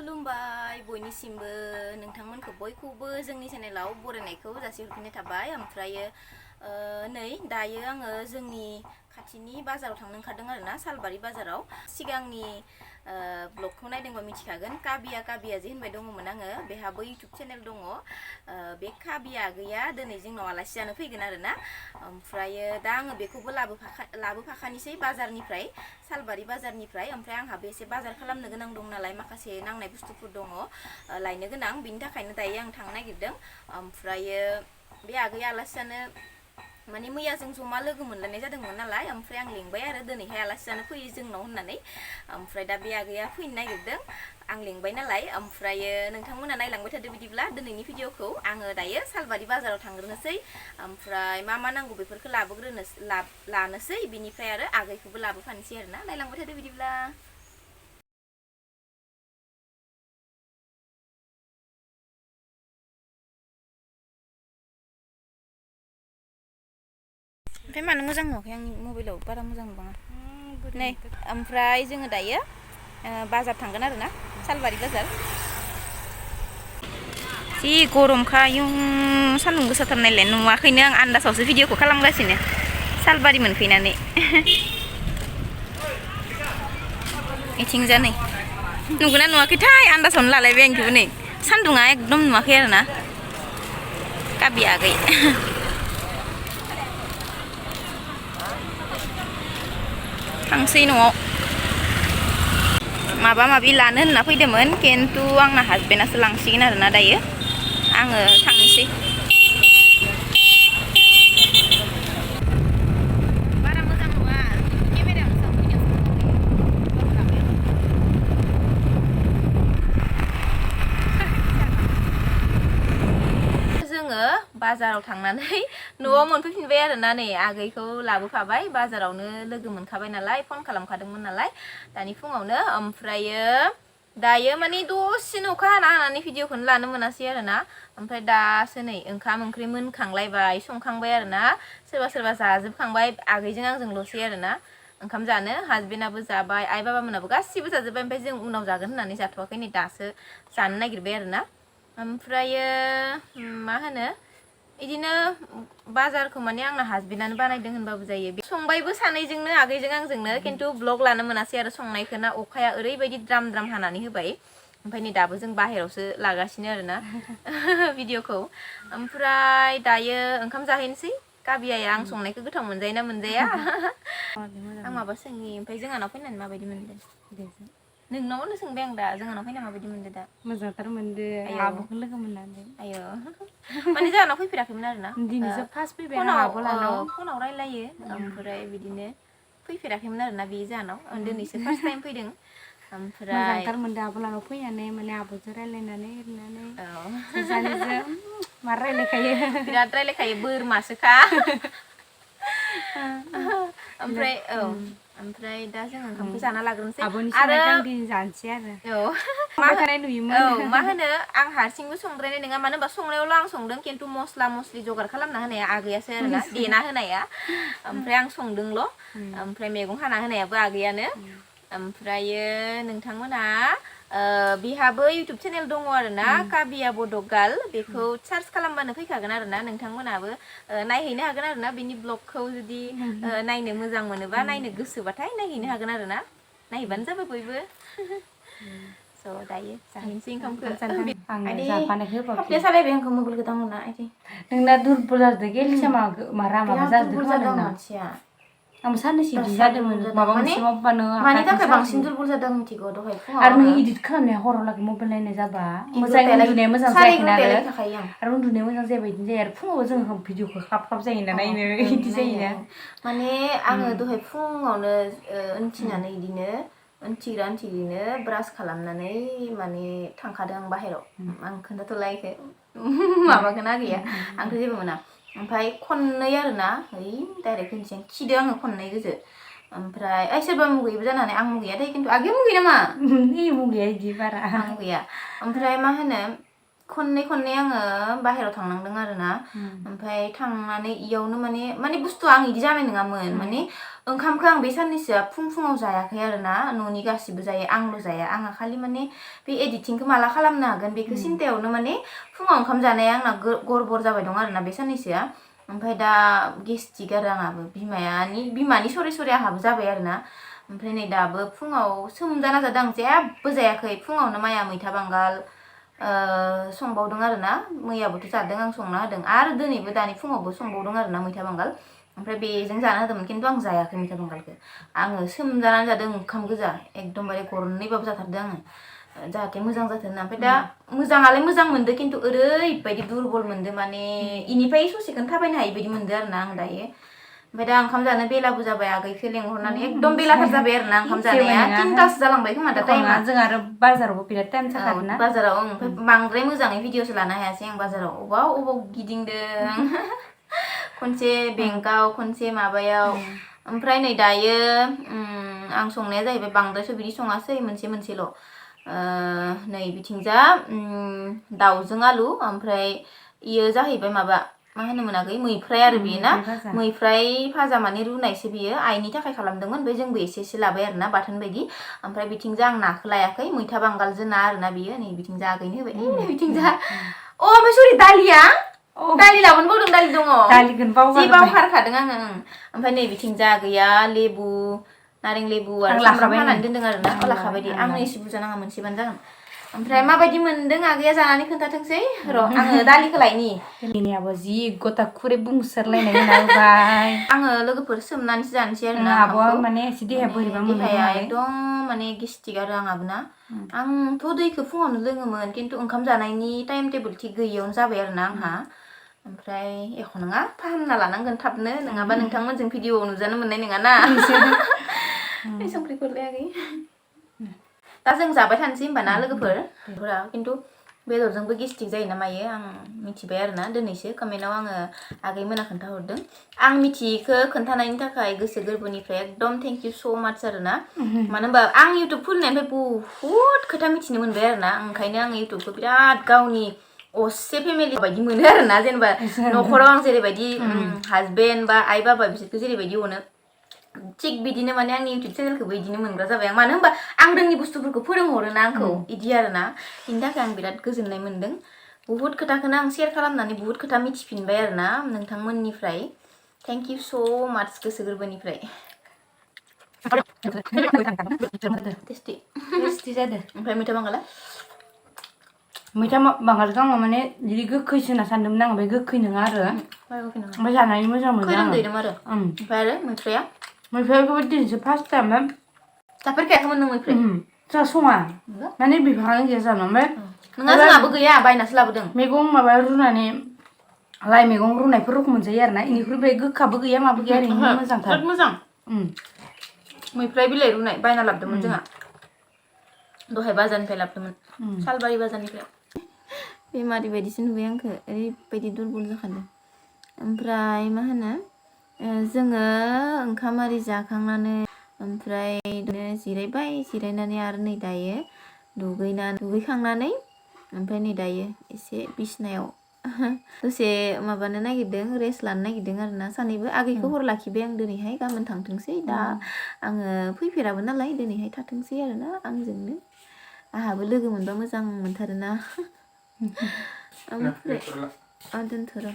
खुलुमबाय बयनिसिमबो नोंथांमोनखौ बयखौबो जोंनि चेनेलाव बरायनायखौ जासिहरफिननाय थाबाय। ओमफ्रायो नै दायो आङो जोंनि खाथिनि बाजाराव थांनो ओंखारदों आरोना, सालबारि बाजाराव। सिगांनि ब्लगखौ नायदोंबा मिथिखागोन, काबिया जे होनबाय दङमोन आङो, बेहाबो इउटुब चेनेल दङ। बे काबिया गैया दिनै जोंनाव आलासि जानो फैगोन आरोना। ओमफ्रायो दा आङो बेखौबो लाबोफाखानोसै बाजारनिफ्राय, सालबारि बाजारनिफ्राय। ओमफ्राय आंहाबो एसे बाजार खालामनो गोनां दं नालाय, माखासे नांनाय बुस्थुफोर दङ लायनो गोनां, बिनि थाखायनो दायो आं थांनो नागिरदों। ओमफ्रायो बे आगैया आलासि जानो माने मैया जों जमा लोगो मोनलायनाय जादोंमोन नालाय, ओमफ्राय आं लिंबाय आरो दिनैहाय आलासि जानो फैयो जोंनाव होननानै। ओमफ्राय दा बे आगैया फैनो नागिरदों, आं लिंबाय नालाय। ओमफ्रायो नोंथांमोना नायलांबाय थादो बिदिब्ला दिनैनि भिडिअखौ। आङो दायो सालबारि बाजाराव थांग्रोनोसै, ओमफ्राय मा मा नांगौ बेफोरखौ लानोसै, बिनिफ्राय आरो आगैखौबो लाबोफानोसै आरोना। नायलांबाय थादो बिदिब्ला। ओमफ्राय मानो मोजां नुवाखै आंनि मबाइलाव बारा मोजां नुबाङा नै। ओमफ्राय जोङो दायो बाजार थांगोन आरोना, सालबारि बाजार। जि गरमखा आयु, सान्दुं गोसाथारनायलाय नुवाखैनो आं, आन्दासावसो भिडिअखौ खालामगासिनो सालबारि मोनफैनानै। इथिंजा नै नुगोना नुवाखैथाय, आन्दासावनो लालायबाय आं इखौबो नै। सान्दुङा एकदम नुवाखै आरोना, काबि आगै। थांसै न'आव माबा माबि लानो होनना फैदोंमोन, खिन्थु आंना हासबेन्डआसो लांसिगोन आरोना दायो। आङो थांनोसै। बारा मोजां नङा केमेरायावनो जोङो बाजाराव थांनानै न'आव मोनफैफिनबाय आरोना। नै आगैखौ लाबोफाबाय, बाजारावनो लोगो मोनखाबाय नालाय, फन खालामखादोंमोन नालाय दानि फुङावनो। ओमफ्रायो दायो माने दसेनो अखा हानानै भिडिअखौनो लानो मोनासै आरोना। ओमफ्राय दासो नै ओंखाम ओंख्रि मोनखांलायबाय, संखांबाय आरोना। सोरबा सोरबा जाजोबखांबाय, आगैजों आंजोंल'सै आरोना ओंखाम जानो। हासबेन्डआबो जाबाय, आइ बाबामोनाबो गासिबो जाजोब्बाय। ओमफ्राय जों उनाव जागोन होननानै जाथ'वाखै, नै दासो जानो नागिरबाय आरोना। ओमफ्रायो मा होनो, बिदिनो बाजारखौ माने आंना हासबेन्डआनो बानायदों होनबाबो जायो। संबायबो सानैजोंनो, आगैजों आंजोंनो, खिन्थु ब्लग लानो मोनासै आरो संनायखौ ना। अखाया ओरैबायदि द्राम द्राम हानानै होबाय। ओमफ्राय नै दाबो जों बाहेरावसो लागासिनो आरोना भिडिअखौ। ओमफ्राय दायो ओंखाम जाहैनोसै। काबियाया आं संनायखौ गोथाव मोनजायो ना मोनजाया आं माबा सोंनि, ओमफ्राय जोंहानाव फैनानै माबायदि मोनदों? नोंनावनो सोंबाय आं दा, जोंहानाव फैना माबायदि मोनदों दा? मोजांथार मोनदो, आब'खौ लोगो मोननानै। आयो माने जोंहानाव फैफेराखैमोन आरोना, दिनैसो फार्स्ट फैबाय फनाव रायलायो, ओमफ्राय बिदिनो फैफेराखैमोन आरोना बे जोंहानाव, दिनैसो फार्स्ट टाइम फैदों। ओमफ्राय मोजांथार मोनदों आब'लानाव फैनानै, माने आब'जों रायलायनानै मा रायलायखायो, बिराद रायलायखायो, बोरमासोखा। ओमफ्राय ओमफ्राय दा जों ओंखामखौ जाना लाग्रोनोसै आरो जानोसै आरो मा होनो, आं हारसिंबो संद्रायनाय नङा, मानो होनबा संनायावल' आं संदों, खिन्थु मस्ला मस्लि जगार खालामना होनाया आगैयासो आरोना, देना होनाया। ओमफ्राय आं संदोंल', ओमफ्राय मैगं हाना होनायाबो आगैयानो। ओमफ्रायो नोंथांमोना बिहाबो इउटुब चेनेल दङ आरोना, काबिया बड'गाल, बेखौ सार्च खालामबानो फैखागोन आरोना। नोंथांमोनाबो नायहैनो हागोन आरोना, बिनि ब्लगखौ जुदि नायनो मोजां मोनोबा, नायनो गोसोबाथाय नायहैनो हागोन आरोना। नायहैबानो जाबाय बयबो। स' दायो जाहैनोसै ओंखामखौ। खावफिया सालायबाय आंखौ मबाइलखौ दांहरना, नोंना दुरबल जादों गेलिसा रामाबो जादों मानसिया। आंबो साननैसो इदि जादोंमोन, माबा मोनसे मावबानो मानि थाखाय बांसिन दुरबल जादों मिथिगौ? दहाय फुङाव आरो नों इदिट खालामनाया हराव लागै मबाइल नायनाय जाबा मोजां उन्दुनाया मोजां जायाखैना, आरो उन्दुनाया मोजां जायाबा इदिनो जायो। आरो फुङाव जों भिडिअखौ खाब खाब जायोना नायनो, इदि जायोना। माने आङो दहाय फुङावनो उन्थिनानै इदिनो उन्थिग्रानो ब्रास खालामनानै माने थांखादों आं बाहेराव। आं खोन्थाथ'ला इखो, माबागोन आगैया, आंथ' जेबो मोना। ओमफ्राय खननै आरोना, है डाइरेक्ट होनसै आं, खिदो आङो खननै गोजो। ओमफ्राय सोरबा मुगैयोबो जानो हानाय, आं मुगैया दे, खिन्थु आगैया मुगैयो नामा? मुगैया इदि बारा, आं मुगैया। ओमफ्राय मा होनो, खननै आङो बाहेराव थांनांदों आरोना ओमफ्राय थांनानै इयावनो माने बुस्थुआ आं इदि जानाय नङामोन माने ओंखामखौ आं बे साननैसोआ फुङाव जायाखै आरोना न'नि गासिबो जायो आंल' जाया आंहा खालि माने बे एडिटिंखौ माला खालामनो हागोन बेखौ सिन्थायावनो माने फुङाव ओंखाम जानाया आंना गरबर जाबाय दं आरोना बे साननैसोआ ओमफ्राय दा गेस्टिक आरो आंहाबो बिमानि सरे आंहाबो जाबाय आरोना ओमफ्राय नै दाबो फुङाव सोमजाना जादों आं जेबो जायाखै फुङावनो माया मैथा बांगाल संबावदों आरोना मैयाबोथ' जादों आं संना होदों आरो दिनैबो दानि फुङावबो संबावदों आरोना मैथा बांगाल ओमफ्राय बेजों जानो होदोंमोन खिन्थु आं जायाखै मैथा बांगालखौ आङो सोमजानानै जादों ओंखाम गोजा एकदमबारे गरनैबाबो जाथारदों आङो जाहाथे मोजां जाथों होनना ओमफ्राय दा मोजाङालाय मोजां मोनदो खिन्थु ओरैबायदि दुरबल मोनदो माने इनिफ्राय ससेखौनो थाबायनो हायि बायदि मोनदो आरोना आं दायो ओमफ्राय दा ओंखाम जानो बेलाबो जाबाय आगैखौ लेंहरनानै एकदम बेलाथार जाबाय आरोना ओंखाम जानाया 3टासो जालांबाय खोमा दा टाइमा जों आरो बाजारावबो बिराद टाइम जाखादोंना बाजाराव ओमफ्राय बांद्राय मोजाङै भिडिअसो लानो हायासै आं बाजाराव अबाव गिदिंदों खनसे बेंकआव खनसे माबायाव ओमफ्राय नै दायो आं संनाया जाहैबाय बांद्रायसो बिदि सङासै मोनसेल' नै बिथिंजा दाउजों आलु ओमफ्राय इयो जाहैबाय माबा मा होनो मोनाखै मैफ्राय आरो बियो ना मैफ्राय भाजा माने रुनायसो बियो आइनि थाखाय खालामदोंमोन ओमफ्राय जोंबो एसे लाबाय आरोना बाथोन बायदि ओमफ्राय बिथिंजा आं नाखौ लायाखै मैथा बांगालजों ना आरोना बियो नै बिथिंजा आगैनो होबाय बिथिंजा ओमफ्राय सरि दालि लाबोनो बावदों दालि दङ जि बावगारखादों आङो ओमफ्राय नै बिथिंजा आगैया लेबु नारें लेबु आरो सामब्राम हानानै दोनदों आरोना लाखाबायदि आंनो एसे बुरजा नाङा मोनसेबानो जागोन ओमफ्राय माबायदि मोनदों आगैया जानानै खोन्थाथोंसै आङो दालिखौ लायनि जोंनियाबो जि गथा खुरै बुंसारलायनाय होनाबाय आङो लोगोफोर सोमनानैसो जानोसै आरोना आब'आ माने एसे देहाया बोरैबा देहाया एकदम माने गेस्टिक आरो आंहाबो ना आंथ' दैखौ फुङावनो लोङोमोन खिन्थु ओंखाम जानायनि टाइम टेबोल थिग गैयियावनो जाबाय आरोना आंहा ओमफ्राय एख' नङा फाहामना लानांगोन थाबनो नङाबा नोंथांमोनजों भिडिअ नुजानो मोननाय नङाना संख्रिखौलाय आगै दा जों जाबाय थानोसै होमबा ना लोगोफोर खिन्थु बेदरजोंबो गेस्टिक जायो ना मायो आं मिथिबाय आरोना दिनैसो कमेन्टआव आङो आगै मोना खोन्थाहरदों आं मिथियैखौ खोन्थानायनि थाखाय गोसो गोरबोनिफ्राय एकदम थेंक इउ स' माच आरोना मानो होनबा आं इउटुब खुलिनायनिफ्राय बुहुत खोथा मिथिनो मोनबाय आरोना ओंखायनो आं इउटुबखौ बिराद गावनि असे फेमिलि बायदि मोनो आरोना जेनेबा न'खराव आं जेरैबायदि हाजबेन्ड बा आइ बाबा बिसोरखौ जेरैबायदि अनो थिग बिदिनो माने आंनि इउटुब चेनेलखौबो बिदिनो मोनग्रा जाबाय आं मानो होनबा आं रोङि बुस्थुफोरखौ फोरोंहरोना आंखौ इदि आरोना बेनि थाखाय आं बिराद गोजोननाय मोन्दों बुहुत खोथाखौनो आं शेयार खालामनानै बुहुत खोथा मिथिफिनबाय आरोना नोंथांमोननिफ्राय थेंक इउ स' माच गोसो गोरबोनिफ्राय टेस्टि जादों ओमफ्राय मैथा बांगाला मैथा बांगालखौ आङो माने बिदि गोखैसो होनना सानदोंमोन आं बे गोखै नङा आरो ओमफ्राय जानानै मोजां मोनो खैरोम दैरोम आरो ओमफ्राय आरो मैफ्रायखौबो दिनैसो फार्स्ट टाइम जाफेरखायाखैमोन नों मैफ्राय जोंहा सङा माने बिफाङानो गैया जानो ओमफ्राय नोंहा जोंहाबो गैया बायनासो लाबोदों मैगं माबा रुनानै लाइ मैगं रुनायफोर रखम मोनजायो आरोना इनिख्रुइ बे गोखाबो गैया माबो गैया ओरैनो मोजांथार बिराद मोजां मैफ्राय बिलाइ रुनाय बायना लाबोदोंमोन जोंहा दहाय बाजारनिफ्राय लाबोदोंमोन सालबारि बाजारनिफ्राय बेमारि बायदिसो नुबाय आंखौ ओरैबायदि दुरबल जाखादों ओमफ्राय मा होनो जोङो ओंखाम आरि जाखांनानै ओमफ्राय जिरायनानै आरो नै दायो दुगैखांनानै ओमफ्राय नै दायो एसे बिसनायाव दसे माबानो नागिरदों रेस्ट लानो नागिरदों आरोना सानैबो आगैखौ हर लाखिबाय आं दिनैहाय गाबोन थांथोंसै दा आङो फैफेराबो नालाय दिनैहाय थाथोंसै आरोना आंजोंनो आंहाबो लोगो मोनबा मोजां मोनथारोना ओमफ्राय दोनथ'र'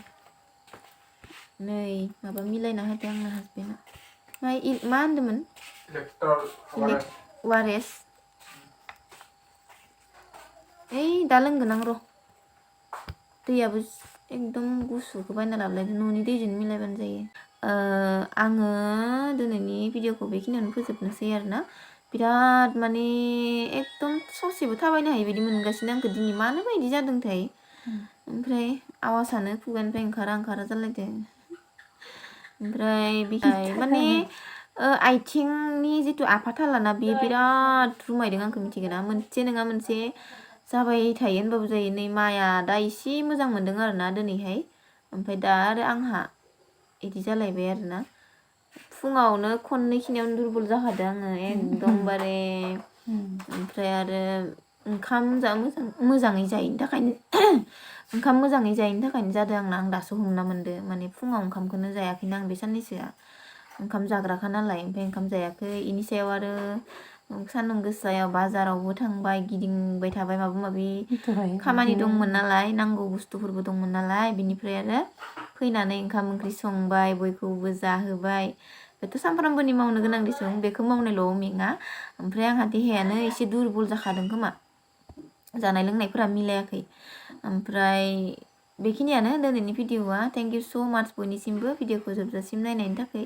नै माबा मिलायना होदों आंना हासबेन्डआ मा होनदोंमोन वारेस ओइ दा लोंगोन आं र' दैयाबो एकदम गुसुखौ बायना लाबोलायदों न'नि दैजों मिलायबानो जायो आङो दिनैनि भिडिअखौ बेखिनियावनो फोजोबनोसै आरोना बिराद माने एकदम ससेबो थाबायनो हायि बायदि मोनगासिनो आंखौ दिनै मानो बायदि जादोंथाय ओमफ्राय आवाजानो खुगानिफ्राय ओंखारा जालायदों ओमफ्राय माने आथिंनि जिथु आफाथालाना बेयो बिराद रुमायदों आंखौ मिथिगोना मोनसे नङा मोनसे जाबाय थायो होनबाबो जायो नै माया दा एसे मोजां मोनदों आरोना दिनैहाय ओमफ्राय दा आरो आंहा बिदि जालायबाय आरोना फुङावनो खननै खिनियावनो दुरबल जाखादों आङो एकदमबारे ओमफ्राय आरो ओंखाम मोजाङै जायैनि थाखायनो ओंखाम मोजाङै जायैनि थाखायनो जादों आंना आं दासो हमना मोनदो माने फुङाव ओंखामखौनो जायाखैना आं बे साननैसोआ ओंखाम जाग्राखा नालाय ओमफ्राय ओंखाम जायाखै इनि सायाव आरो सान्दुं गोसायाव बाजारावबो थांबाय गिदिंबाय थाबाय माबा माबि खामानि दंमोन नालाय नांगौ बुस्थुफोरबो दंमोन नालाय बिनिफ्राय आरो फैनानै ओंखाम ओंख्रि संबाय बयखौबो जाहोबाय बेथ' सानफ्रामबोनि मावनो गोनां दिसुं बेखौ मावनायल' मेङा ओमफ्राय आंहा देहायानो एसे दुरबल जाखादों खोमा जानाय लोंनायफोरा मिलायाखै ओमफ्राय बेखिनियानो दिनैनि भिडिअ'आ थेंक इउ स' माच बयनिसिमबो भिडिअ'खौ जोबजासिम नायनायनि थाखाय